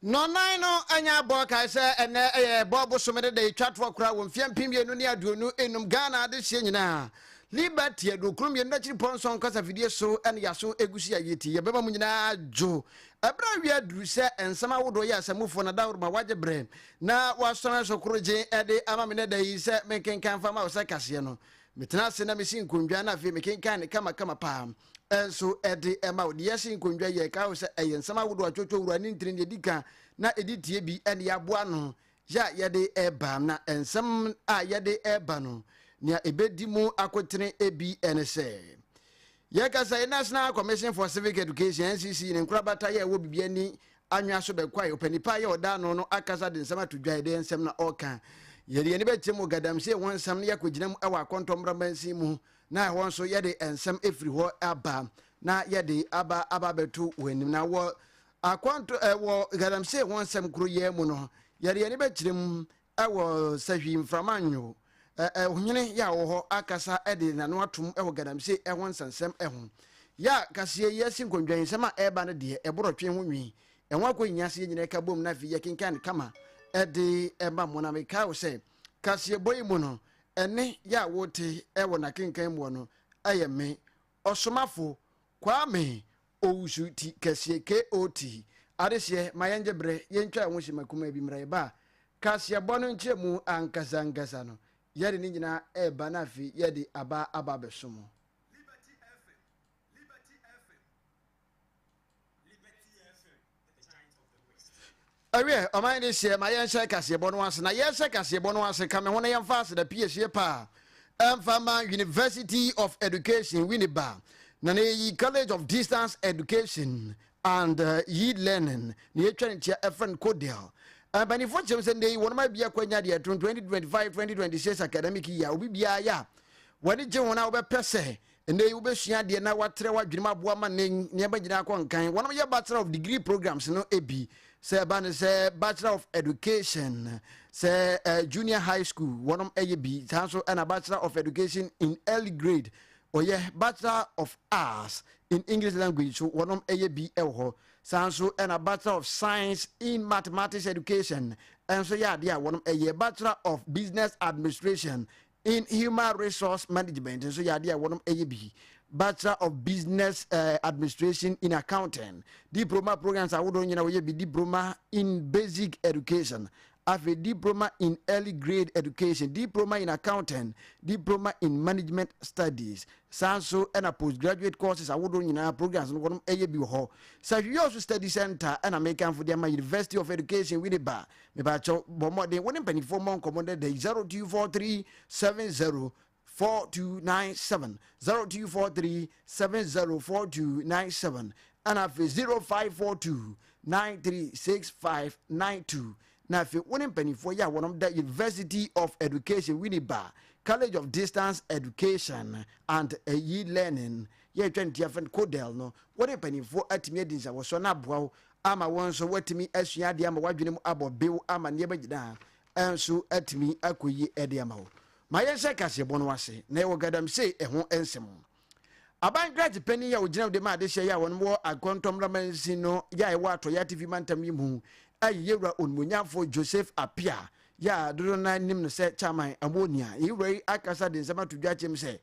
Nnɔnnan no anya abɔ. Kae sɛ ɛnnɛ yɛ bɔ bosome no da etwa toɔ koraa wɔ mfeɛ 2025 Ghana adehyeɛ nyinaa. Liberty 92 akyiri pɔ nson kasafidie so ne yaso egu so yɛ yɛti yɛbɛma mu nyinaa dwo. Ɛberɛ a wia duru sɛ nsɛm ahodoɔ yɛ asamufoɔ na daworo ma wagye berɛ na wasɔre so korogye de ama me nɛ da yi sɛ menkenkan fa ma wo sɛ kaseɛ no. Metena ase na mesi nkondwa na afei mekenkan ne kamakama paa nso de ma wo. Deɛ ɛsi nkondwa yi ɛka wo sɛ ɛyɛ nsɛm ahodoɔ a twotwo wura ne ntini deɛ ɛdi kan na ɛdi tie bi ne yɛaboa ano yɛ a yɛde ɛba. Na nsɛm a yɛde ɛba no, nea ɛbɛdi mu akotene bi ne sɛ yɛkasa yi National Commission for Civic Education NCC ne nkorabata yɛ ɛwɔ biribi ani anwea so bɛkwae ɔpanipa yɛ ɔda ano no akasa de nsɛm ato dwa. Ɛdeɛ nsɛm na ɔka yɛde yɛn bɛkyerɛ mu gadamsee ho nsɛm no yɛakɔgyina mu ɛwɔ akɔntɔ mmara mansin mu na ɛhɔ nso yɛde nsɛm ɛfiri hɔ aba na yɛde aba aba abɛto wɔn anim. Na wɔ akɔntɔ ɛwɔ galamsey ho nsɛm koro yɛ mu no, yɛde yɛn bɛkyerɛ mu ɛwɔ sahwi mframa nyo ɛhwene yɛ a wɔ hɔ akasa ɛde n'ano atom ɛwɔ galamsey ɛho nsɛnsɛm ɛho yɛ a kaseɛ yi asi nkondwa nsɛm a ɛreba no deɛ ɛborɔ twe ho nwi ɛho akɔ nyia se yɛ nyinaa ɛka bom na afei yɛkenkan no kama ɛde ɛma mo. Na mekae wo sɛ kaseɛbɔ yi mu no, ɛne yɛ a wote ɛwɔ n'akenkan muɔ no ɛyɛ me ɔsomafo Kwame Owusu ti kɛseɛ KOT adehyeɛ. Ma yɛngye berɛ yɛntwa yɛn ho hyema kumaa bi mmra. Yɛba a, kaseɛbɔ no nkyerɛmu ankasa ankasa no yɛde ne nyinaa ɛreba na afei yɛde aba aba abɛso mo. Liberty FM, Liberty FM, Liberty FM, the giant of the West. Ɛwiɛ, ɔman de hyeɛ, ma yɛnhyɛ kaseɛbɔ no ase. Na yɛhyɛ kaseɛbɔ no ase, ka me ho na yɛmfa aseda piesie paa ɛmfa ma University of Education, Winneba, na na yɛyi College of Distance Education and E-Learning, na yɛtwa ne tia ɛfrɛ no CODEL. Mpanimfoɔ kyerɛm sɛ nnɛ yi wɔn abi akwanya deɛ ɛto 2025-2026 academic year obi biara yɛ a wɔne gye ho na wobɛpɛ sɛ ɛnɛ yi wobɛsua adeɛ na watrɛ w'adwene mu aboa ma ne nneɛma nyinaa kɔ nkan. Wɔnom yɛ Bachelor of Degree programs no bi sɛ ɛba ne sɛ Bachelor of Education sɛ Junior High School wɔnom ɛyɛ bi saa nso, ɛna Bachelor of Education in Early Grade, ɔyɛ Bachelor of Arts in English Language so wɔnom ɛyɛ bi ɛwɔ hɔ saa nso, ɛna Bachelor of Science in Mathematics Education ɛnso yɛ adeɛ a wɔnom ɛyɛ. Bachelor of Business Administration in Human Resource Management nso yɛ adeɛ a wɔnom ɛyɛ bi. Bachelor of Business Administration in Accounting, diploma programs ahodoɔ nyina wɔyɛ bi. Diploma in Basic Education, afei Diploma in Early Grade Education, Diploma in Accounting, Diploma in Management Studies, saa nso ɛna postgraduate courses ahodoɔ nyinaa programs no wɔnom ɛyɛ bi wɔ hɔ. Sɛ hwehwɛ study center ɛna mekamfo de ama University of Education Winneba. Mebakyɛw, bɔ mmɔden wo ne mpanimfoɔ mmɔ nkɔmmɔ dɛ 0243 70 4297, 0243 704297, ɛna afei 0542 936592. Na afei wo ne mpanimfoɔ yi a wɔnom da University of Education Winneba College of Distance Education and e Learning yɛtwa ne tiafɛ no CODEL no, wo ne mpanimfoɔ atumi adi nsawɔsɔ na aboa wo ama wɔn nso woatumi asua adeɛ ama w'adwene mu abɔ bew ama nneɛma nyinaa nso atumi akɔ yie de ama wo. Ma yɛnhyɛ kaseɛbɔ no ase na yɛwɔ gadamsey ɛho nsɛm. Aban krakye panyin a ogyina de ma adehyɛ yi a wɔn wɔ akɔntɔmmra mansin no yɛ a ɛwɔ atɔeɛ atifi mantam yi mu ɛyɛ yɛwura onimonyamfo Joseph Apia yɛ a dodo no anim no sɛ Chairman Amonia. Yɛwura yi akasa de nsɛm ato dwa kyɛm sɛ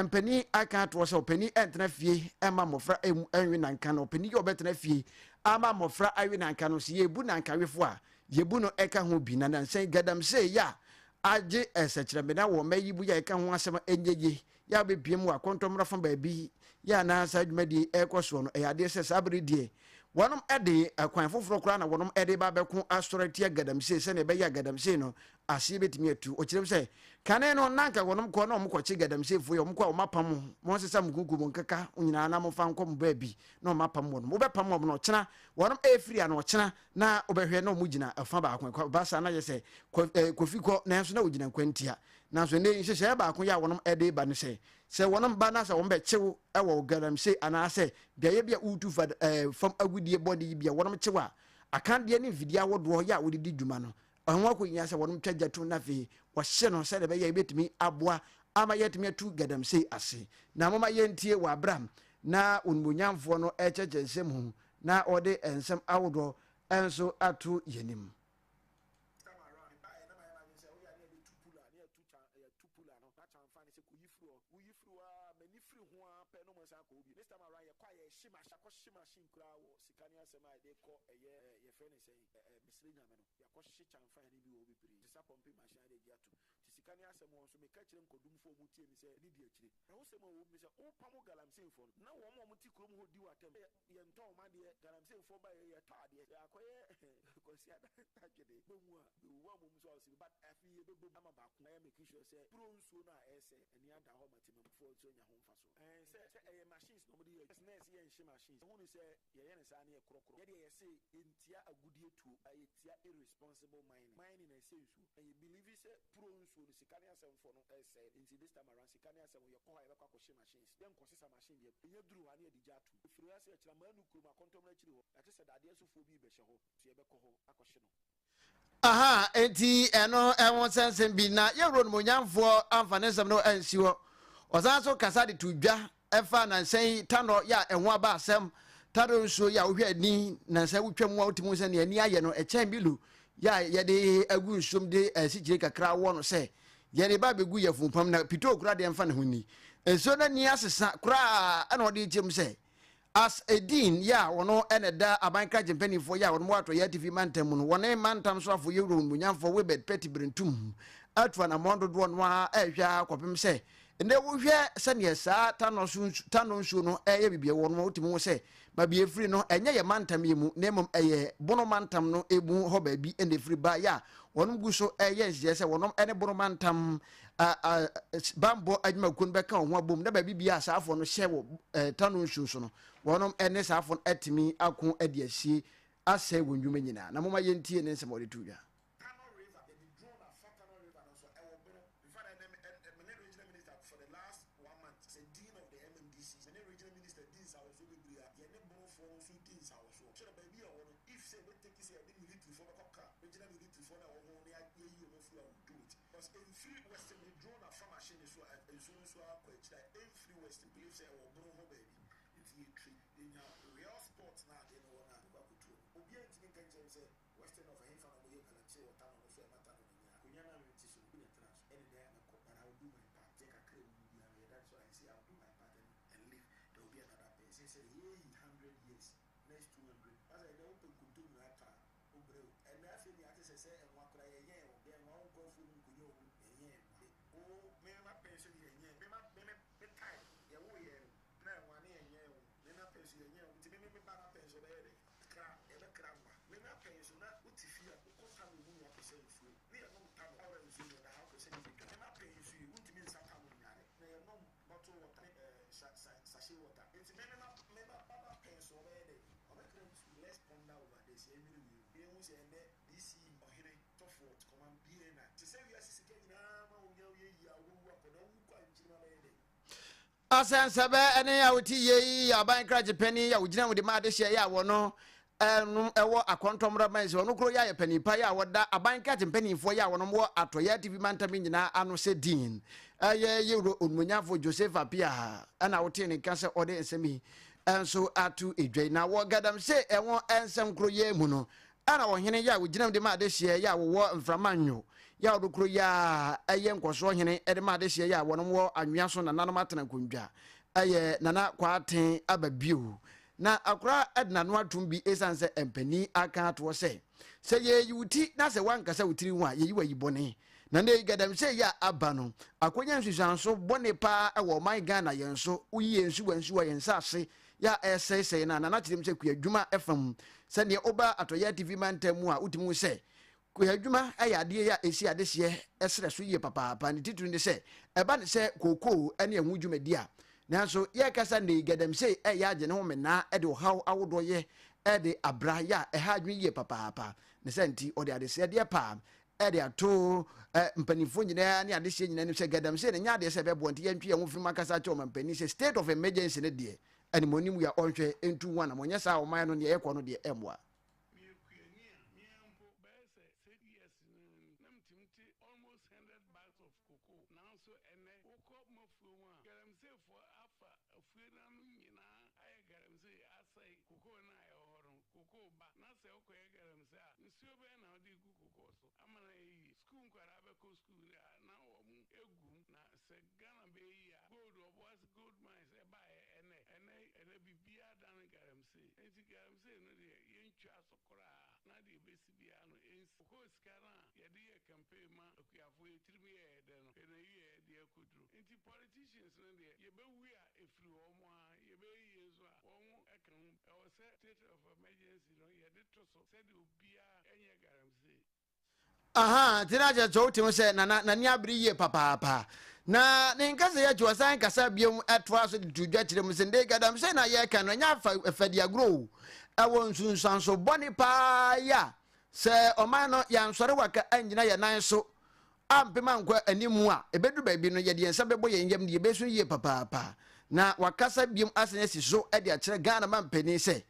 mpanin aka atoɔ sɛ ɔpanin ɛntena fie ɛma mmɔfra ɛmu ɛnwe nanka no. Ɔpanin yɛ ɔbɛtena fie ama mmɔfra awe nanka no, sɛ yɛbu nankawefo a yɛbu no ɛka ho bi. Na nansɛn gadamsee yɛ a agye ɛsɛkyerɛmena wɔ mma yi bu yɛ a ɛka ho asɛm ɛnyɛ yie yɛ a wobɛpie mu wɔ akɔntɔmmra fa baabi yɛ a na saa dwumadie ɛrekɔ soɔ no, ɛyɛ adeɛ sɛ saa bere deɛ wɔnom ɛde ɛkwan foforɔ koraa na wɔnom ɛde ba bɛko asɔre atia gadamsee sɛnea ɛbɛyɛ a gadamsee no aseɛ bɛtumi atu. Ɔkyerɛm sɛ kane no na anka wɔnom kɔ na wɔn kɔkye gadamseefoɔ yi, wɔn kɔ a wɔn apam mo nsesa mo kuku mo nkeka nyinaa na mo fa nkɔ mo baabi na wɔn apam wɔn. Wobɛpam wɔn no ɔkyena wɔnom ɛrefiri ano ɔkyena na wobɛhwɛ na wɔn gyina ɛfa baako ɛkɔ ba saa na yɛ sɛ kofi kɔ nanso na wɔgyina nkwantia. Nanso nnɛ yi nhyehyɛeɛ baako yɛ a wɔnom ɛde ba no sɛ sɛ wɔnom ba na sɛ wɔn bɛkyew ɛwɔ galamsey anaasɛ beaeɛ bi a wotu fa fam agudie bɔne yi bi a wɔnom kyew a, akandeɛ ne mfidie ahodoɔ yɛ a wɔde di dwuma no ɛho akɔnyia sɛ wɔnom twa gya tom na afei wɔhye no sɛdeɛ ɛbɛyɛ a ɛbɛtumi aboa ama yɛatumi atu galamsey ase. Na moma yɛntie wɔ abram na onimonyamfoɔ no ɛkyɛkyɛ nsɛm ho na ɔde nsɛm ahodoɔ. nso ato yɛn anim. Time around mebaeɛ na mayɛ m'adwene sɛ woyɛ a ne yɛbɛtu pool a ne yɛtu kya yɛtu pool ano na kyamfa ne sɛ kɔyi firi hɔ woyi firi hɔ ara m'ani firi ho ara pɛ na wɔsan akɔ hɔ bio this time around yɛkɔ a yɛhye machine yɛakɔhye machine koraa wɔ sika ne asɛm a yɛde kɔ ɛyɛ ɛɛ yɛfrɛ ne sɛn ɛɛ mesrɛ nyame no yɛakɔhye kyamfa ne bi wɔ hɔ bebree sesa pɔmpe machine a yɛde agye atom nti sika ne asɛm hɔ nso meka kyerɛ nkɔdumfoɔ a wɔtie me sɛ ne di akyire ɛhosɛm a ɛwɔ mu ne sɛ wopamo galamseyfoɔ no na wɔn a wɔte kurom hɔ di wo atɛm yɛ yɛntɔn wɔn adeɛ galamseyfoɔ ba yɛ yɛtɔ adeɛ yɛakɔyɛ Kwasiada adwene bɔ mu a bɛwu a mmom nso a ɔse but afei yɛbɛbom ama baako ayɛ making sure sɛ puro nsuo no a ɛresɛ ani ada hɔ ma temammufoɔ nso anya ho mfasoɔ. Ɛɛ sɛ sɛ ɛyɛ machines na wɔde yɛ adwuma na ɛsɛ yɛnhye machines yɛhu no sɛ yɛyɛ no saa ne yɛkorɔkorɔ yɛdeɛ yɛse yɛntia agudie tuo but yɛtia irresponsible mining mining na ɛsɛ nsuo na yɛ believe sɛ puro nsuo no sika ne asɛmfoɔ no ɛresɛe no nti this time around sika ne asɛm yɛkɔ hɔ a yɛbɛkɔ akɔhye machines yɛnkɔsesa machine deɛ ɛnya duru hɔ a ne yɛde gya atom ɛfiri ha sɛ ɛkyerɛ Manu kurom akɔntɔmmrɛ akyiri hɔ yɛate sɛ dadeɛ sofoɔ bi rebɛhyɛ hɔ. nti yɛbɛkɔ hɔ akɔhye no. Aha, enti ɛno ɛho nsɛnsɛm bi na yɛwura onimonyamfoɔ amfa ne nsɛm no ansi hɔ. Ɔsan so kasa de to dwa ɛfa nansa yi tanɔ yɛ a ɛho aba asɛm, tanɔ nsuo yɛ a wohwɛ ani nansa wotwa mu a wotumi hu sɛ nea ani ayɛ no ɛkyɛn milu yɛ a yɛde agu nsuom de asikyire kakra wɔ no sɛ yɛde ba abɛgu yɛfun pam na pitoo koraa deɛ mfa ne ho nni. Nsuo no ani asesa koraa ɛna ɔde kyerɛ mu sɛ As a Dean yɛ a ɔno na ɛda aban krakye mpanimfoɔ yɛ a wɔn wɔ atɔeɛ atifi mantam mu no, wɔne mantam soafoɔ Yewuro Onimonyamfoɔ Wilbert Petty Berentum atu anammɔn dodoɔ no ara rehwɛ ara kɔpem sɛ nnɛ wohwɛ sɛdeɛ saa Tanɔ so nsu Tanɔ nsuo no reyɛ biribi wɔ no wotumi hu sɛ baabi ɛfiri no ɛnyɛ yɛ mantam yi mu na mmom ɛyɛ Bono mantam no mu hɔ baabi na ɛfiri ba yɛ a wɔn gu so reyɛ nhyehyɛeɛ sɛ wɔn ne Bono mantam bammɔ adwumakuo no bɛka wɔn ho abom na baabi biara a saafoɔ no hyɛ wɔ Tano nsuo so no, wɔnom ne saafoɔ no atumi ako de asie asɛe wɔn nnwuma nyinaa. Na momma yɛntie ne nsɛm a ɔde too dwa. Tano River, yɛde drone afa Tano River no so, ɛwɔ Bono. In fact, ɛnɛ me ne regional minister for the last one month, sɛ dean of the MMDCs, me ne regional minister di nsawɔsoɔ bebree a, yɛne Bonofoɔ no nso di nsawɔsoɔ. Kyerɛ baabi a ɛwɔ no, if sɛ yɛbɛ take sɛ yɛde militaryfoɔ bɛkɔ ka regional militaryfoɔ no a ɛwɔ ho na yɛayi wɔn afiri hɔ a, we do it. Cause ɛmfiri western me drone afa machine no so a nsuo no nso akɔ akyire a ɛmfiri western believe sɛ ɛwɔ bono hɔ baabi nti yɛtri yɛnya real spot na adeɛ no wɔ no a yɛkɔ akɔtuo no obiara ntumi nka nkyerɛ me sɛ western of ɛhefa na wɔyɛ galamsey wɔ tano no so ɛma tano no nyɛ akonya no a mente so no bi na ɛtena so ɛne dɛn a mɛkɔ but I will do my part yɛ kakra ɛwɔ mu biara no yɛda so a ɛsɛ I will do my part and, and leave there will be another person sɛ yei 100 years next 200 asɛ ɛnɛ wopɛ nkontomire atɔ a Wo brɛ o. Ɛnɛ afei deɛ ate sɛ sɛ nwa koraa yɛnyɛɛ o. Yɛ nwa wo nkɔ afuo mu nkɔnya o. Yɛnyɛɛ nwa. O me ma pɛn so deɛ yɛnyɛɛ. Me ma me me me time yɛwoo yɛn no na nwa ne yɛnyɛɛ o. Me ma pɛn so yɛnyɛɛ o. Nti me me me ba na pɛn so ɔbɛyɛ dɛn? Kra yɛbɛkra nwa. Me ma pɛn so na wote fie a wokɔ tano mu na wakɔsa nsuo. Ne yɛnom tano ɔra nsuo no ɛda ha wopɛ sɛ ne bɛdwa. Me ma pɛn so yi wontumi nsa tano nnware. Na yɛnom bottle water ne eh sa sa sachet water. Nti me me ma me ma ba na pɛn so ɔbɛyɛ dɛn? Ɔbɛkra nsuo. Let's ponder over this, yɛnwene wei ho na yɛnhu sɛ ɛnnɛ DC ɔhene tɔfoɔ command BNI te sɛ wiase sika nyinaa ma wonya woyɛ yie a wobɛwu akɔ na wowu kɔ a nkyirima bɛyɛ dɛn? Asɛnsɛbɛ ne a wote yie yi yɛ aban krakye panin a ogyina mu de ma adehyeɛ yɛ a wɔno ɛnom ɛwɔ akɔntɔmmra man sɛ ɔno koro yɛ ayɛ panin pa yɛ a wɔda aban krakye mpanimfoɔ yɛ a wɔnom wɔ atɔeɛ atifi mantam nyinaa ano sɛ din ɛyɛ yɛwuro onumonyafo Joseph Appiah ɛna wotee ne nka sɛ ɔde nsɛm yi nso ato dwa yi. Na wɔ Galamsey ɛho nsɛm koro yi mu no, ɛna ɔhene yɛ a ɔgyina mu de ma adehyeɛ yɛ a wɔwɔ mframa nwo yɛ a ɔdo koro yi a ɛyɛ nkɔsoɔ hene de ma adehyeɛ yɛ a wɔnom wɔ anwea so nananom atena nkondwa ɛyɛ Nana Kwaaten aba bio. Na akora de n'ano atom bi ɛsiane sɛ mpanin aka atoɔ sɛ, sɛ yɛyi wo ti na sɛ woankasa wo tiri ho a yɛyi wo ayi bɔne. Na nnɛ yi galamsey yi a aba no akonya nsusuanso bɔne paa wɔ ɔman Ghana yɛn so, woyi yɛn nsuwa nsuwa, yɛn nsase yɛ a ɛresɛesɛe no a, Nana kyerɛ mu sɛ kuadwuma fa mu. Sɛdeɛ woba Atɔeɛ Atifi mantam mu a wotumi hu sɛ kuadwuma yɛ adeɛ a ɛsi adehyeɛ serɛ so yie papaapa, ne titiri ne sɛ ɛba ne sɛ kookoo ne ɛho dwumadi a. Nanso yɛrekasa nnɛ yi galamsey reyɛ agye ne ho menaa de ɔhaw ahodoɔ yɛ de abra yɛ a ɛha adwene yie papaapa. Ne saa nti ɔde adesrɛdeɛ paa de ato mpanimfoɔ nyinaa ne adehyeɛ nyinaa anim sɛ galamsey no nyɛ adeɛ sɛ ɛbɛboa nti yɛntwe yɛn ho mfiri mu ankasa akyɛ ɔmampanin sɛ state of emergency no deɛ animuanim wia ɔnhwɛ ntu ho anamɔ nyɛ saa a ɔman no deɛ ɛkɔ no deɛ ɛmmoa. Meyɛ kuani a, me ara mpo bɛyɛ sɛ 6 years no ni na metumi te almost 100 bags of cocoa nanso ɛnnɛ wokɔ m'afuo mu a galamseyfoɔ afa afue no ano nyinaa ayɛ galamsey asɛe cocoa no a ɛwɔ hɔ no. Kokoo ba na sɛ wokɔyɛ galamsey a, nsuo bɛn na wode regu kokoo so ama no ayɛ yie? Sukuu nkwadaa bɛkɔ sukuu a na wɔn gu mu. Na sɛ Ghana bɛyɛ yie a, gold, Ɔboase gold mines ɛbaeɛ ɛnnɛ, ɛnnɛ yi, ɛnnɛ biribiara adane galamsey. Enti galamsey no deɛ yɛntwa so koraa na deɛ ɛbɛsi biara no ɛnsi. Kokoo sika no a yɛde yɛ campaign ma akuafoɔ yɛ tirim yɛɛ dɛ no, hwɛ n'awieɛ deɛ akɔduru. Enti politicians no deɛ yɛbɛwu a ɛfiri wɔn ara, yɛbɛyɛ yie nso a wɔn ka ho. Ɛwɔ sɛ state of emergency no yɛde to so sɛdeɛ obiara nyɛ galamsey. Ahaa, nti na kyerɛ sɛ wote ho sɛ Nana n'ani abere yie papaapa. Na ne nkasa yi akyi ɔsan kasa biom toa so de to dwa kyerɛ mu sɛ ndɛ galamsey na yɛreka no ɛnyɛ afa fadiagorɔ o, ɛwɔ nsunsuanso bɔne paa yi a sɛ ɔman no yɛansɔre waka annyina yɛn nan so ampem ankɔ anim a, ɛbɛduru baabi no yɛde yɛn nsa bɛbɔ yɛn yam de yɛbɛsu yie papaapa. Na wakasa biom asan asi so de akyerɛ Ghana mampanin sɛ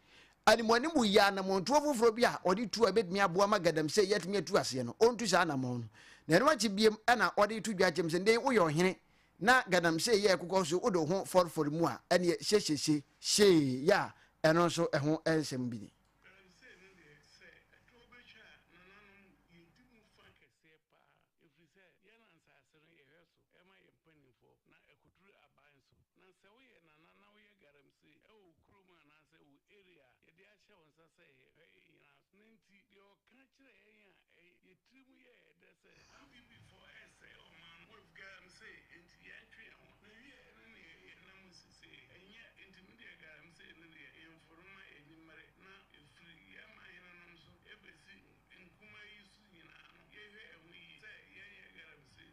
animuanimu yɛ anammɔntuo foforɔ bi a ɔde tu a ɛbɛtumi aboa ma galamsey yi atumi atu aseɛ no, ɔntu saa anammɔn no. Na ɛno akyi biom na ɔde to dwa kyerɛ mu sɛ ndɛ yi woyɛ ɔhene na galamsey yi a ɛkokɔ so wode wo ho fɔrefɔre mu a, ɛneɛ hyehyehye hyee yɛ a ɛno nso ɛho nsɛm bi ni. Galamsey no deɛ, sɛ ɛtoɔ bɛtwa a, nananom, yɛdi mu fa kɛseɛ pa ara, ɛfiri sɛ yɛn na nsase no yɛhwɛ so ma yɛn mpanimfoɔ, na ɛkɔduru aban so. Na sɛ woyɛ nana na woyɛ galamsey wɔ wo kurom anaasɛ wo area a yɛde ahyɛ wo nsa sɛ yɛ hwɛ yɛn nyinaa so. No nti, deɛ ɔka kyerɛ yɛn a ɛyɛ yɛn tiri mu yɛ yɛn dɛ sɛ NPP foɔ ɛresɛe ɔman no with galamsey, enti yɛntwe yɛn ho. Na wieɛ no ne yɛn nam mu sesei, ɛnyɛ, enti me deɛ galamsey no deɛ yɛmforo mma yɛn ani mmere, na ɛfiri yɛn man henenom so ɛbɛsi nkumaa yi so nyinaa no, yɛhwɛ ɛho yie sɛ yɛnyɛ galamsey.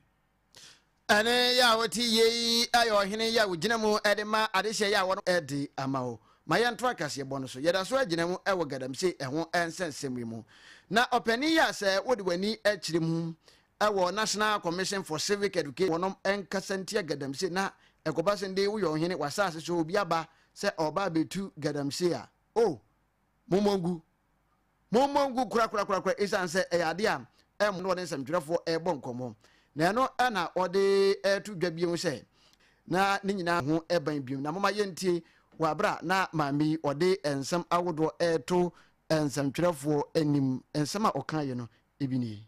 Ɛne yɛ a wote yei yɛ ɔhene yi a wogyina mu de ma adehyeɛ yi a wɔn de ama wo. Ma yɛnto akaseɛbɔ no so. Yɛda so agyina mu wɔ Galamsey ɛho nsɛnsɛm yi mu. Na ɔpanin yi a sɛ wode w'ani kyerɛ mu wɔ National Commission for Civic Education wɔnom nkasa ntia Galamsey na ɛkɔba sɛ ndɛ yi woyɛ ɔhene w'asaase so obi aba sɛ ɔreba abɛtu Galamsey a, oh, mommɔ ngu. Mommɔ ngu korakorakorakora esiane sɛ ɛyɛ ade a ɛmmoa na ɔne nsɛmtwerɛfoɔ rebɔ nkɔmmɔ. Na ɛno na ɔde reto dwa bio sɛ, na ne nyinaa ho ban bio. Na momma yɛntie wɔ aberɛ a na maame yi ɔde nsɛm ahodoɔ reto nsɛmtwerɛfoɔ anim. Nsɛm a ɔkaeɛ no bi nie.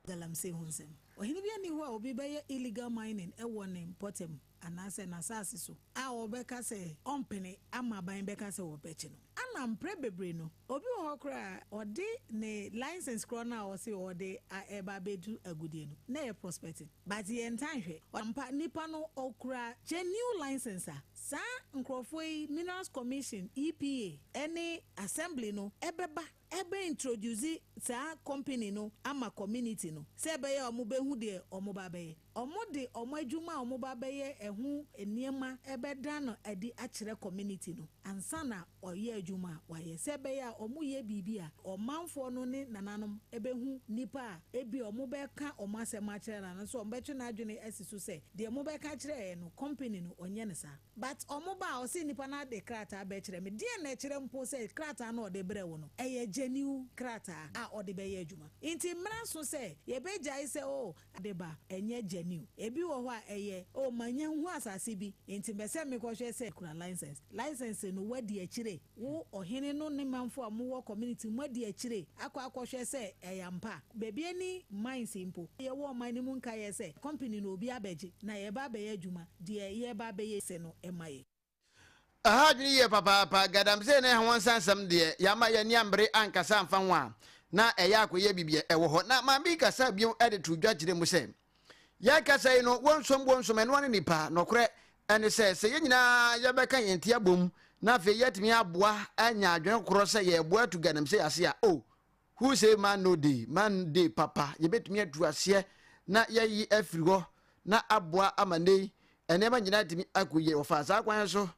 Galamsey ho nsɛm. Ɔhene biara nni hɔ a obi bɛyɛ illegal mining wɔ ne mpɔtam anaasɛ n'asase so a ɔbɛka sɛ ɔmpene ama aban bɛka sɛ wɔbɛkye no. Ana mprɛ bebree no, obi wɔ hɔ koraa a ɔde ne license korɔ no a ɔse ɔde reba abɛtu agudeɛ no, na ɛyɛ prospecting. But yɛntaa nhwɛ. Ampa, nipa no ɔkura genuine license a, saa nkorɔfoɔ yi, Minerals Commission, EPA ne Assembly no bɛba ɛbɛ introduce saa company no ama community no sɛ ɛbɛyɛ a wɔn bɛhu deɛ wɔn ba bɛyɛ. Wɔn de wɔn adwuma a wɔn ba bɛyɛ ɛho nneɛma ɛbɛda no adi akyerɛ community no ansa na wɔyɛ adwuma a wɔayɛ sɛ ɛbɛyɛ a wɔn yɛ biribi a ɔmanfoɔ no ne nananom ɛbɛhu nipa a ebia wɔn bɛka wɔn asɛm akyerɛ no anaasɛ wɔn bɛtwe n'adwene asi so sɛ deɛ mo bɛka kyerɛɛ yɛn no company no ɔnyɛ no saa. But ɔmo ba a ɔse nipa no ade krataa bɛkyerɛ me, deɛn na ɛkyerɛ mpo sɛ krataa no a ɔde brɛ wo no ɛyɛ genuine krataa a ɔde bɛyɛ adwuma? Nti mmra so sɛ yɛbɛgyae sɛ oh de ba ɛnyɛ genuine, ebi wɔ hɔ a ɛyɛ oh manya hu asase bi nti mɛsɛ mekɔhwɛ sɛ kura license, license no wadi akyire Wo ɔhene no ne manfo a mowɔ community mu adi akyire akɔ akɔhwɛ sɛ ɛyɛ ampa. Baabi ani mines mpo. Yɛwɔ ɔman no mu nkaeɛ sɛ company no obi abɛgye na yɛreba abɛyɛ adwuma, deɛ yɛreba abɛyɛ se no ma yɛn. Ɛha adwene yie papaapa. Galamsey ne ɛho nsansɛm deɛ, yɛamma yɛn ani ammere ankasa amfa ho a, na ɛyɛ akɔyɛ biribi a ɛwɔ hɔ. Na maame yi kasaa bio de too dwa kyerɛɛ mu sɛ, Yɛrekasa yi no, wonsom wonsom, ɛno ara ne nipa. Nɔkorɛ ne sɛ, sɛ yɛn nyinaa yɛbɛka yɛn ti abom na afei yɛatumi aboa anya adwene korɔ sɛ yɛreboa atu galamsey ase a, oh, who say man no dey, man dey papa, yɛbɛtumi atu aseɛ na yɛayi afiri hɔ na aboa ama nnɛ yi nneɛma nyinaa atumi akɔ yie. Wɔfaa saa kwan so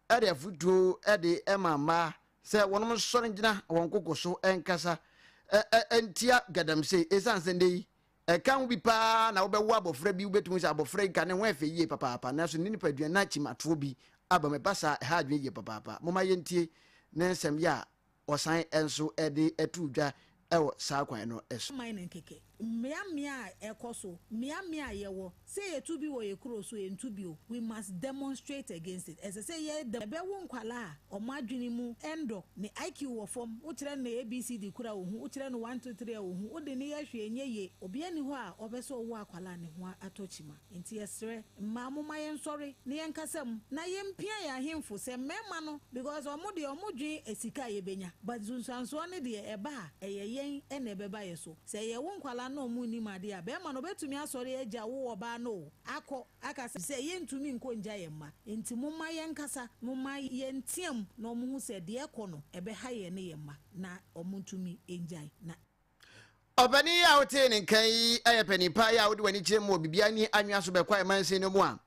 de afotuo de ma mmaa sɛ wɔnom nsɔre ngyina wɔn koko so nkasa ntia galamsey ɛsiane sɛ nnɛ yi Ɛka ho bi paa na wobɛwo abɔfra bi, wobɛtumi sɛ abɔfra yi ka ne ho ɛfɛ yie papaapa, nanso ne nipadua na kyimatoɔ bi aba mu. Ɛba saa a, ɛha adwene yie papaapa. Momma yɛntie ne nsɛm yɛ a ɔsan nso de too dwa. wɔ saa kwan no so. Mining kɛkɛ. Mmeammea a ɛkɔ so, mmeammea a yɛwɔ, sɛ yɛtu bi wɔ yɛn kuro so, yɛntu bi o, we must demonstrate against it. Ɛsɛ sɛ yɛ yɛbɛwo nkwadaa a wɔn adwene mu ndɔ, ne IQ wɔ fam, wokyerɛ no ABCD koraa a ɔhu, wokyerɛ no one two three a ɔhu, wode no yɛ hwee ɛnyɛ yie. Obiara nni hɔ a ɔpɛ sɛ ɔwo akwadaa a ne ho atɔ kyima. Enti yɛsrɛ, mmaa momma yɛnsɔre na yɛnkasa mu na yɛmpia yɛn ahemfo sɛ mmarima no because wɔn deɛ wɔn dwen sika a yɛbɛnya but nsunsuansoɔ no deɛ ɛba a ɛyɛ yɛn na ɛbɛba yɛ so. Sɛ yɛwo nkwadaa na wɔn nnim adeɛ a, barima no ɔbɛtumi asɔre agya wo ɔbaa no o, akɔ aka sɛ sɛ yɛntumi nkɔ ngya yɛn mma nti momma yɛnkasa, momma yɛnteam na wɔn hu sɛ deɛ ɛkɔ no ɛbɛha yɛn ne yɛn mma na wɔn ntumi ngyae na. Ɔpanin yi a wotee ne nka yi yɛ panin pa yi a wode w'ani kyerɛ mu wɔ biribiara ni anwea so bɛkɔ mansin no mu a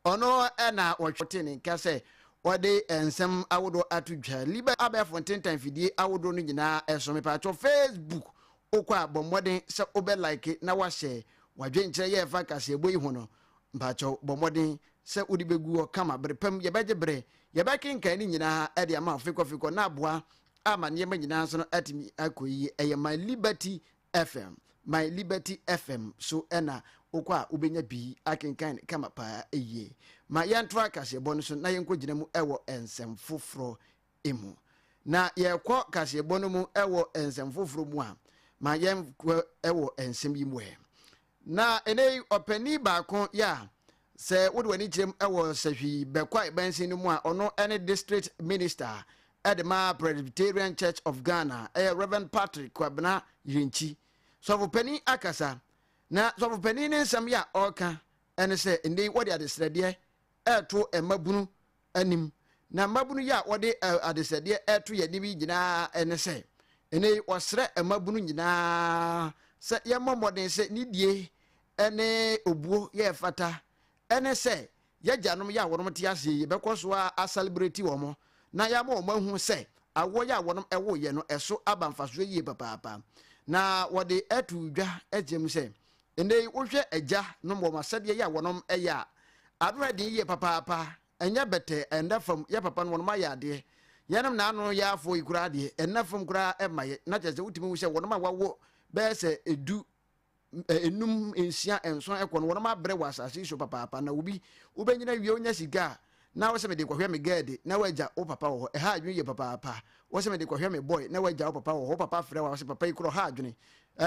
ɔno na wɔtee ne nka sɛ wɔde nsɛm ahodoɔ ato dwa liba abɛɛfo ntentan fidie ahodoɔ no nyinaa so. Mepatwɔ Facebook wokɔ a bɔ mmɔden sɛ wobɛ like na wahyɛ wadwenkyerɛ yɛ ɛfa kaseɛbɔ yi ho no. Mpakyɛw bɔ mmɔden sɛ wode bɛgu hɔ kama bere pam. Yɛbɛgye bere yɛbɛkenkan ne nyinaa de ama fikɔfikɔ na aboa ama nneɛma nyinaa nso no atumi akɔ yie. Ɛyɛ My Liberty FM, My Liberty FM so ɛna wokɔ a wobɛnya bi akenkan no kama paa yie. Ma yɛntoa kaseɛbɔ no so na yɛnkɔgyina mu ɛwɔ nsɛm foforɔ mu. Na yɛkɔ kaseɛbɔ no mu ɛwɔ nsɛm foforɔ mu a, ma yɛnkɔ ɛwɔ nsɛm yi mu ɛ. Na ɛnɛ yi ɔpanin baako yɛ a sɛ wode w'ani kyerɛm wɔ sahwi bɛkwae bansin no mu a, ɔno ne district minister de ma Presbyterian Church of Ghana, ɛyɛ Rev. Patrick Kwabena Yirenkyi. Sɔfopanin akasa, na sɔfopanin ne nsɛm yɛ a ɔreka ne sɛ ɛnɛ yi wɔde adesrɛdeɛ reto mmabunu anim. Na mmabunu yi a wɔde adesrɛdeɛ reto yɛn anim yi nyinaa ne sɛ, ɛnɛ yi wɔsrɛ mmabunu nyinaa sɛ yɛmmɔ mmɔden sɛ nidie ne obuo yɛ ɛfata ne sɛ yɛagyanom yɛ a wɔnom te aseɛ yi yɛbɛkɔ so a asɛlebreti wɔn na yɛama wɔn ahu sɛ awoɔ yɛ a wɔnom ɛwoeɛ no ɛso aba mfasoɔ yie papaapa. Na wɔde ato dwa akyerɛ mu sɛ ɛnɛ yi wohwɛ agya nom wɔn asɛdeɛ yɛ a wɔnom ɛyɛ a ano ɛden yie papaapa, ɛnyɛ bɛtɛ, ɛnda fam. Yɛ papa no wɔnom ayɛ adeɛ, yɛnom na ano yɛ afoɔ yi koraa deɛ ɛnna fam koraa ɛmma yɛ, na kyerɛ sɛ wotumi hu sɛ wɔnom a wawo bɛyɛ sɛ edu enum, nsia, nson ɛkɔ no, wɔnom abrɛ wɔ asase yi so papaapa. Na obi wobɛnyina wie wonya sika a na wosɛ mede kɔhwɛ me gɛɛde na wagya wo papa wɔ hɔ, ɛha adwene yie papaapa. Wosɛ mede kɔhwɛ me boy na wagya wo papa wɔ hɔ, wo papa frɛ wo a wosɛ papa yi korɔ ɔha adwene.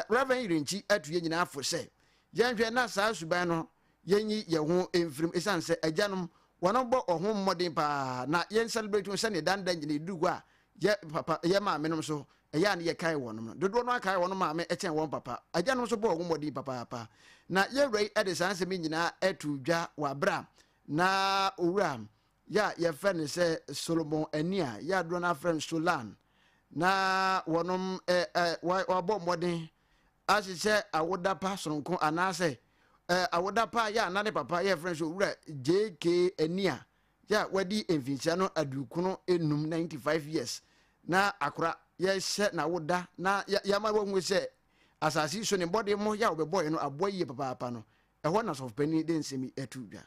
Reverend Yirenkyi atu yɛn nyinaa fo sɛ yɛnhwɛ na saa suban no yɛnyi yɛn ho mfirim, ɛsiane sɛ agyanom wɔnom bɔ wɔn ho mmɔden paa na yɛn celebrate wɔn sɛdeɛ dan da nyina ɛduru hɔ a yɛ papa yɛ maame nom so ɛyɛ a ne yɛkae wɔnom no, dodoɔ no akae wɔn maame kyɛn wɔn papa. Agyanom nso bɔ wɔn ho mmɔden papaapa. Na yɛn wura yi de saa nsɛm yi nyinaa to dwa wɔ aberɛ a na owura yɛ a yɛfrɛ no sɛ Solomon Ania yɛ a dodoɔ no afrɛ no Solan na wɔnom ɛ ɛ wɔabɔ mmɔden ahyehyɛ awoda pa soronko anaasɛ ɛ awoda pa yɛ a na ne papa yɛ frɛ no sɛ owura JK Ania yɛ a wadi mfinhyia no 95, 95 years, na akora yɛhyɛ n'awoda na yɛama wahu sɛ asase yi so ne mmɔden yɛ a wɔbɛbɔeɛ no aboa yie papaapa no, ɛhɔ na sɔfopanin de nsɛm yi ato dwa.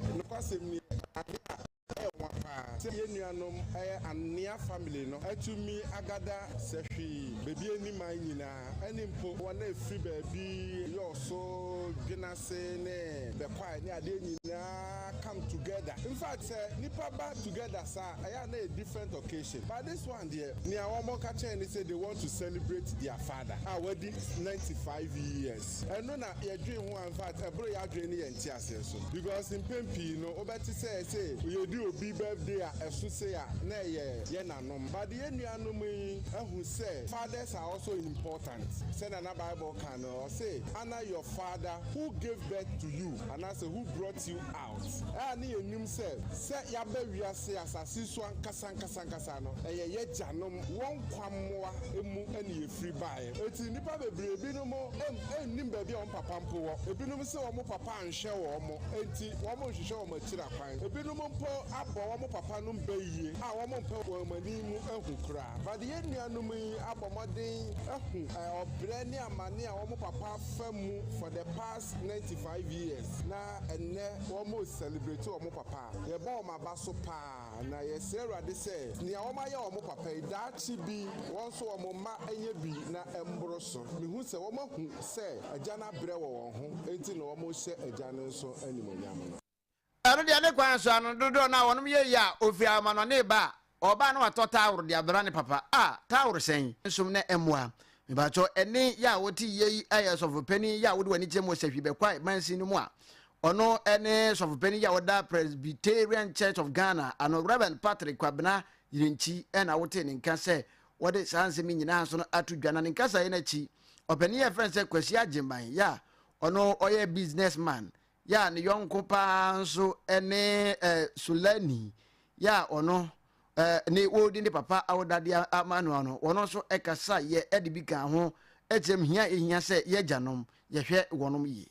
Nokwasɛm ni, ade a ɛyɛ nwa paa sɛ yɛn nuanom ɛyɛ Anea family no atumi agada sɛ hwee baabi ani man nyinaa ɛne mpo wɔn a ɛfiri baabi Yɔɔso, Dwenase ne Bɛkwae ne adeɛ nyinaa come together. In fact sɛ nipa ba together saa a ɛyɛ a na ɛyɛ different occasion but this one deɛ nea wɔn ka kyerɛ ne sɛ they want to celebrate their father a wadi 95 years. Ɛno na yɛdwen ho a in fact ɛboro yɛn adwene ne yɛn nteaseɛ so because mpɛn pii no wobɛte sɛ ɛsɛ yɛdi obi birthday a ɛso sei a na ɛyɛ yɛn nanom but yɛn nuanom yi ahu sɛ fathers are also important sɛnea na Bible ka no ɔse honour your father who gave birth to you anaasɛ who brought you out. A ne yɛnim sɛ sɛ yɛaba wiase asase so ankasa ankasa ankasa no ɛyɛ yɛn agyanom wɔn nkwammoa mu na yɛfiri baeɛ. Enti nnipa bebree binom nnim baabi a wɔn papa mpo wɔ. Ebinom se wɔn papa anhwɛ wɔn, enti wɔnhwehwɛ wɔn akyiri akwan. Ebinom mpo. abɔ wɔn papa nom bayie a wɔmpɛ wɔn ani mu ahu koraa. But yɛn nuanom yi abɔ mmɔden ahu ɔbrɛ ne amane a wɔn papa afa mu for the past 95 years na ɛnnɛ wɔn celebrate wɔn papa a, yɛbɔ wɔn aba so paa na yɛsrɛ Awurade sɛ nea wɔn ayɛ wɔn papa yi, daakye bi wɔn nso wɔn mma nyɛ bi na ɛmboro so. Mehu sɛ wɔn ahu sɛ agya no abrɛ wɔ wɔn ho, enti na wɔn hyɛ agya no nso animuonyam no. Ɛno deɛ ne kwan so ano dodoɔ no a wɔnom yɛ yie a ɔfiri amanɔne ba a ɔba na watɔ towel de abra ne papa a towel sɛn nsom na ɛmmoa mepakyɛw ɛne yɛ a wote yie yi ɛyɛ sɔfo panin yɛ a wode w'ani kyerɛ mu wɔ sahwi bɛkwae mansin no mu a ɔno ɛne sɔfo panin yɛ a ɔda Presbyterian Church of Ghana ano Reverend Patrick Kwabena Yirenkyi ɛna wote ne nka sɛ wɔde saa nsɛm yi nyinaa nso no ato dwa na ne nkasa yi no akyi ɔpanin yɛ fɛn sɛ Kwasi Agyeman yɛ a ɔno ɔyɛ business man yɛ a ne yɔnko paa nso ne eh, Sulani yɛ a ɔno eh, ne wɔredi ne papa awodadeɛ ama no no, wɔn nso kasa yɛ de bi ka ho kyerɛ m hia a ɛhia sɛ yɛ agyanom yɛhwɛ wɔnom yie.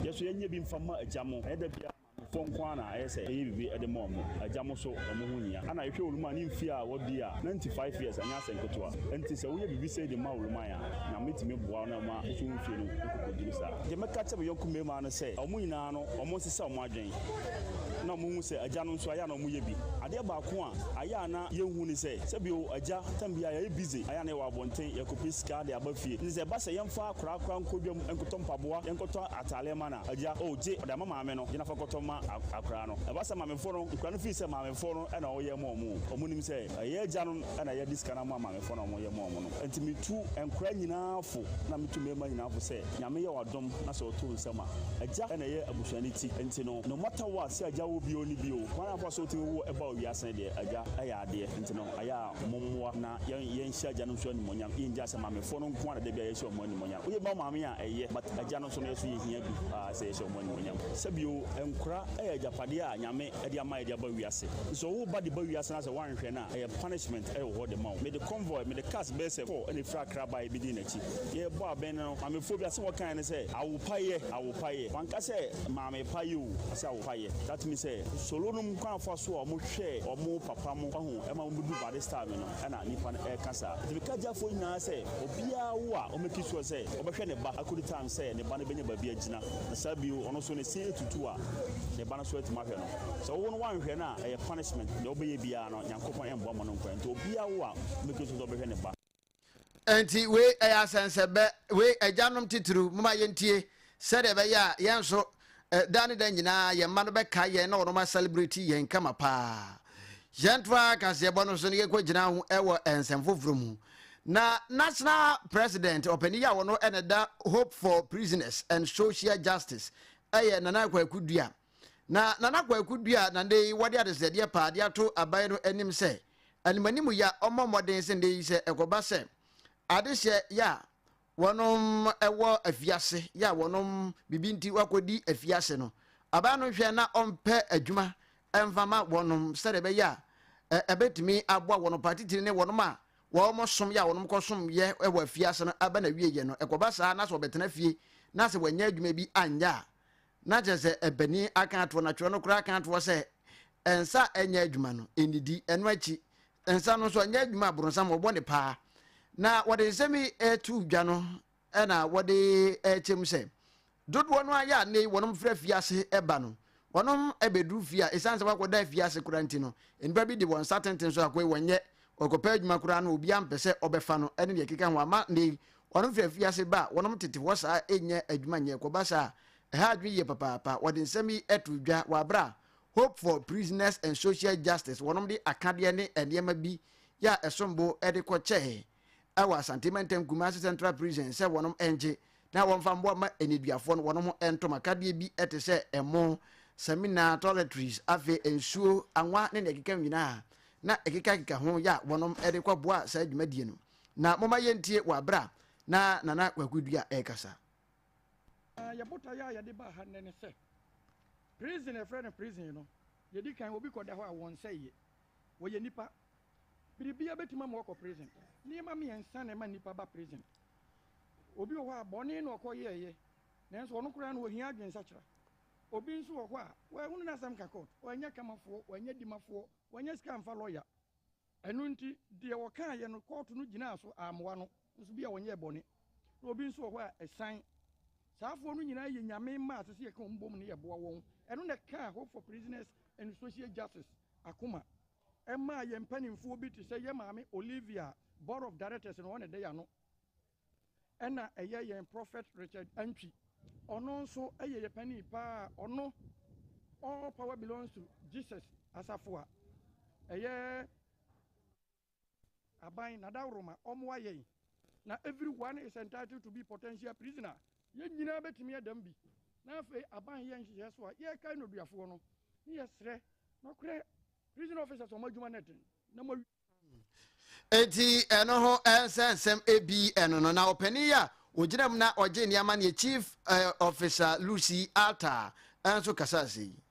Yɛ nso yɛnyɛ bi mfa mma agya mo. Ɛnyɛ da biara maamefoɔ nko ara na ɛyɛ sɛ yɛyɛ biribi de ma wɔn. Agya mo nso, wɔn ho hia. Ɛna yɛhwɛ Oluman ne mfeɛ a wadi a, 95 years, ɛnyɛ asɛm ketewa. Enti sɛ woyɛ biribi sei de ma Oluman a, Nyame tumi boa wo na ɛma wo nso wo mfeɛ no kɔkɔduru saa. Deɛ mɛka akyerɛ me yɔnko mmarima ne sɛ, wɔn nyinaa no, wɔnsesa wɔn adwene na wɔnhu sɛ agya no nso, ayɛ a na wɔyɛ bi. Adeɛ baako a ayɛ a na yɛnhu ne sɛ, sɛbio agya, tam biara yɛyɛ busy, ayɛ a na yɛwɔ abɔnten, yɛkɔpɛ sika de aba fie. Nti sɛ ɛba sɛ yɛmfa akwadaa koraa nkɔ dwam nkɔtɔ mpaboa, yɛnkɔtɔ atadeɛ mma no a, agya, oh, gye, ɔde ama maame no, gye na fa kɔtɔ ma akwadaa no. Ɛba sɛ maamefoɔ no, nkwadaa no feel sɛ maamefoɔ no na wɔyɛ ma wɔn o. Wɔnim sɛ ɛyɛ agya no na yɛde sika no ama maamefoɔ na wɔyɛ ma wɔn no. Nti metu nkwadaa nyinaa fo na metu mmarima nyinaa fo sɛ, Nyame yɛ wo adom na sɛ ɔto wo nsam a, agya na ɛyɛ abusua no ti. Nti no, no matter what, sɛ agya wɔ bi o, ɔnni bi o, kwan a ɔfa so tumi wo ba wɔ wiase no deɛ, agya yɛ adeɛ. Nti no, ayɛ a mommoa na yɛnhyɛ agya no nso animuonyam. Yɛngyae sɛ maamefoɔ no nko ara na da biara yɛhyɛ wɔn animuonyam. Woyɛ bi ma wo maame a, ɛyɛ, but agya no nso no, yɛn nso yɛhia bi paa sɛ yɛhyɛ wɔn animuonyam. Sɛbio, nkwadaa yɛ agyapadeɛ a Nyame de ama yɛde de aba wiase. Nti sɛ ɔwo ba de ba wiase na sɛ woanhwɛ no a, ɛyɛ punishment wɔ hɔ de ma wo. Mede convoy, mede cars bɛyɛ sɛ four na ɛfiri Accra baeɛ bɛdii n'akyi. Yɛrebɔ abɛn no, maamefoɔ bi asɛm a wɔkaeɛ ne sɛ, Awo pa yɛ, awo pa yɛ. Wanka sɛ maame pa yɛ o, ɔse awo pa yɛ. That means sɛ Solo nom kwan a wɔfa so a wɔhwɛɛ wɔn papa mo, wahu, ɛma wɔbɛduru by this time no, ɛna nnipa no ɛreka saa. Nti meka agyafoɔ nyinaa sɛ, obiara wo a, ɔmake sure sɛ ɔbɛhwɛ ne ba akɔdu time sɛ ne ba no bɛnya baabi agyina. Na saa bio, ɔno nso ne se atutu a, ne ba no nso atumi ahwɛ no. Sɛ wo no woanhwɛ no a, ɛyɛ punishment. Deɛ wobɛyɛ biara no, Nyankopɔn ɛmmoa ma no nkɔ. Nti obiara wo a, make sure sɛ ɔbɛhwɛ ne ba. Enti wei ɛyɛ asɛnsɛbɛ, wei agyanom titiriw, momma yɛntie sɛdeɛ ɛbɛyɛ a yɛn nso daa ne da nyinaa yɛn mma no bɛkae yɛn na wɔn asɛlebreti yɛn kama paa. Yɛntoa kaseɛbɔ no so na yɛnkɔgyina ho wɔ nsɛm foforɔ mu. Na National President, ɔpanin yi a wɔno na ɛda Hope for Prisoners and Social Justice ɛyɛ Nana Kwaku Dua. Na Nana Kwaku Dua na nnɛ yi wɔde adesrɛdeɛ paa de ato aban no anim sɛ animanim ya ɔmmɔ mmɔden sɛ nnɛ yi sɛ ɛkɔba sɛ adehyɛ yɛ a wɔnom wɔ afiase yɛ a wɔnom biribi nti wakɔdi afiase no aban no nhwɛ na ɔmpɛ adwuma mfa ma wɔnom sɛdeɛ ɛbɛyɛ a ɛbɛtumi aboa wɔnom paa titiri ne wɔnom a wɔn som yɛ a wɔnom kɔsom yɛ wɔ afiase no aba na wie yɛ no ɛkɔba saa na sɛ wɔbɛtena fie na sɛ wɔanya adwuma bi anyɛ a na kyerɛ sɛ ɛbɛni aka atoɔ na twerɛ no koraa aka atoɔ sɛ nsa a ɛnyɛ adwuma no ɛnidi ɛno akyi nsa no nso ɛnyɛ adwuma aborɔnsam wɔbɔ ne paa na wɔde nsɛm yi ɛto dwa no ɛna wɔde ɛkyɛm sɛ dodoɔ no ayɛ a ne wɔnom frɛ fiase ɛba no wɔnom ɛbɛduru fie a ɛsiane sɛ wakɔda afiase koraa nti no nnipa bi de wɔn nsa tenten so akɔi wɔnyɛ wɔkɔpɛ adwuma koraa no obiara mpɛ sɛ ɔbɛfa no ɛne deɛ ɛkeka ho ama ne Wɔnom firi afiase ba a, wɔnom tete hɔ saa nnya adwuma nyɛ. Ɛkɔba saa a, ɛha adwene yie papaapa. Wɔde nsɛm yi too dwa wɔ aberɛ a Hope for Prisoners and Social Justice wɔnom de akadeɛ ne nneɛma bi yɛ a ɛsom bo de kɔkyɛɛ wɔ Asante Mantam Kumasi Central Prison sɛ wɔnom ngye na wɔmfa mmoa mma nneduafoɔ no wɔnom ho ntom. Akadeɛ bi te sɛ ɛmo, samina, toiletries, afei nsuo, anwa ne nea ɛkeka ho nyinaa na ɛkekakeka ho yɛ a wɔnom de kɔboa saa dwumadie no. Na momma yɛntie wɔ aberɛ a na Nana Kwaku Dua rekasa. Na yɛ botaeɛ a yɛde baa ha nnɛ ne sɛ, prison a yɛfrɛ no prison no, deɛ ɛdi kan obi kɔda hɔ a wɔnsɛeɛ. Wɔyɛ nnipa. Biribiara bɛtumi ama wakɔ prison. Nneɛma mmiɛnsa na ɛma nnipa ba prison. Obi wɔ hɔ a bɔne na ɔkɔyɛeɛ, nanso ɔno koraa no ɔhia adwensakyera. Obi nso wɔ hɔ a, wanhunu n'asɛm ka court, wanyɛ kamafoɔ, wanyɛ dimafoɔ, wanyɛ sika amfa lawyer. Ɛno nti, deɛ wɔkaeɛ no, kɔɔto no gyinaa so ammoa no, nso bi a ɔnyɛɛ bɔne. Na obi nso wɔ hɔ a, ɛsan. Saa afoɔ no nyinaa yɛ Nyame mma a ɛsɛ sɛ yɛka wɔn bom na yɛboa wɔn. Ɛno na ɛkaa Hope for Prisoners and Social Justice akoma. Ɛmaa yɛn mpanimfoɔ bi te sɛ yɛn maame Olivia, Board of Directors no, ɔno na ɛda yɛn ano. Ɛna ɛyɛ yɛn Prophet Richard Antwi, ɔno nso yɛ yɛ panin paa, ɔno All Power Belongs to Jesus asafo a ɛyɛ aban nadaworoma ɔmoa yɛn na every one is entitled to be potential prisoner, yɛn nyinaa bɛtumi adam bi, na afei aban yɛ nhyehyɛɛ so a yɛkae nnoduafoɔ no ne yɛsrɛ nɔkorɛ prison officers wɔn adwuma no ɛden na mo Enti ɛno ho nsɛnsɛm ebi ɛno no na ɔpanin yi a ogyina mu na ɔgye nneɛma no yɛ Chief eh, Officer Lucy Alta nso kasa ase yi.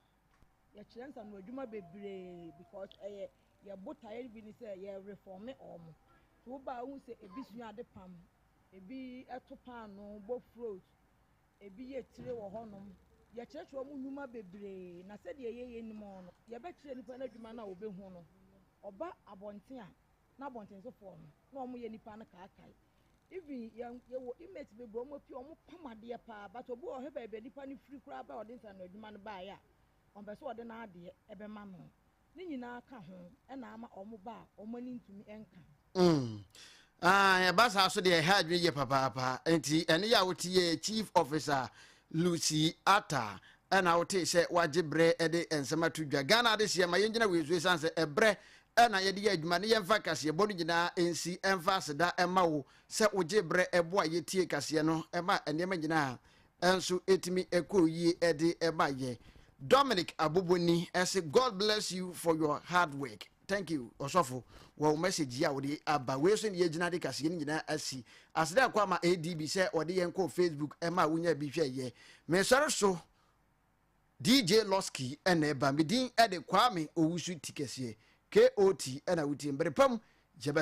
Yɛkyerɛ nsano adwuma bebree because ɛyɛ yɛ botaeɛ no bi ne sɛ yɛ reforme wɔn. Nti woba a wohu sɛ ebi sua ade pam, ebi to paanoo, bɔ float, ebi yɛ tire wɔ hɔnom. Yɛkyerɛkyerɛ wɔn nnwuma bebree na sɛdeɛ yɛyɛ nim wɔn no, yɛbɛkyerɛ nipa no adwuma no a ɔbɛhu no. Ɔba abɔnten a, na abɔntensofoɔ no na wɔyɛ nipa no kaakae. Even yɛn yɛwɔ inmates bebree wɔn apue wɔn pam adeɛ paa but obi wɔ hɔ baabi a nipa no firi koraa ba a ɔde nsano adwuma no baeɛ a ɔmpɛ sɛ ɔde n'adeɛ ɛbɛma no. Ne nyinaa ka ho na ama wɔn ba a wɔn ani ntumi nka. Ah, ɛba saa so deɛ ɛha adwene yie papaapa. Nti ɛne yɛ a wote yɛ Chief Officer Lucy Atta ɛna wote sɛ wagye berɛ de nsɛm ato dwa. Ghana adehyeɛ ma yɛngyina wei so ɛsiane sɛ ɛberɛ ɛna yɛde yɛ adwuma ne yɛmfa kaseɛbɔ no nyinaa nsi ɛmfa aseda ɛma wo sɛ wogye berɛ ɛboa yɛtie kaseɛ no ɛma nneɛma nyinaa nso ɛtumi ɛkɔɔ yie ɛde ɛma yɛ. Dominic Aboboni ɛse God bless you for your hard work. Thank you ɔsɔfo wɔ wo message yi a wode aba wei so ne yɛgyina de kaseɛ no nyinaa asi. Aseda ɛkɔ ama ADB sɛ ɔde yɛn kɔɔ Facebook ɛma wonya bi hwɛ yɛ. Mesɔre so DJ Losky ɛna ɛba. Me din ɛde Kwame Owusu Tikɛseɛ. KOT ɛna wotie. Mbere pa mu.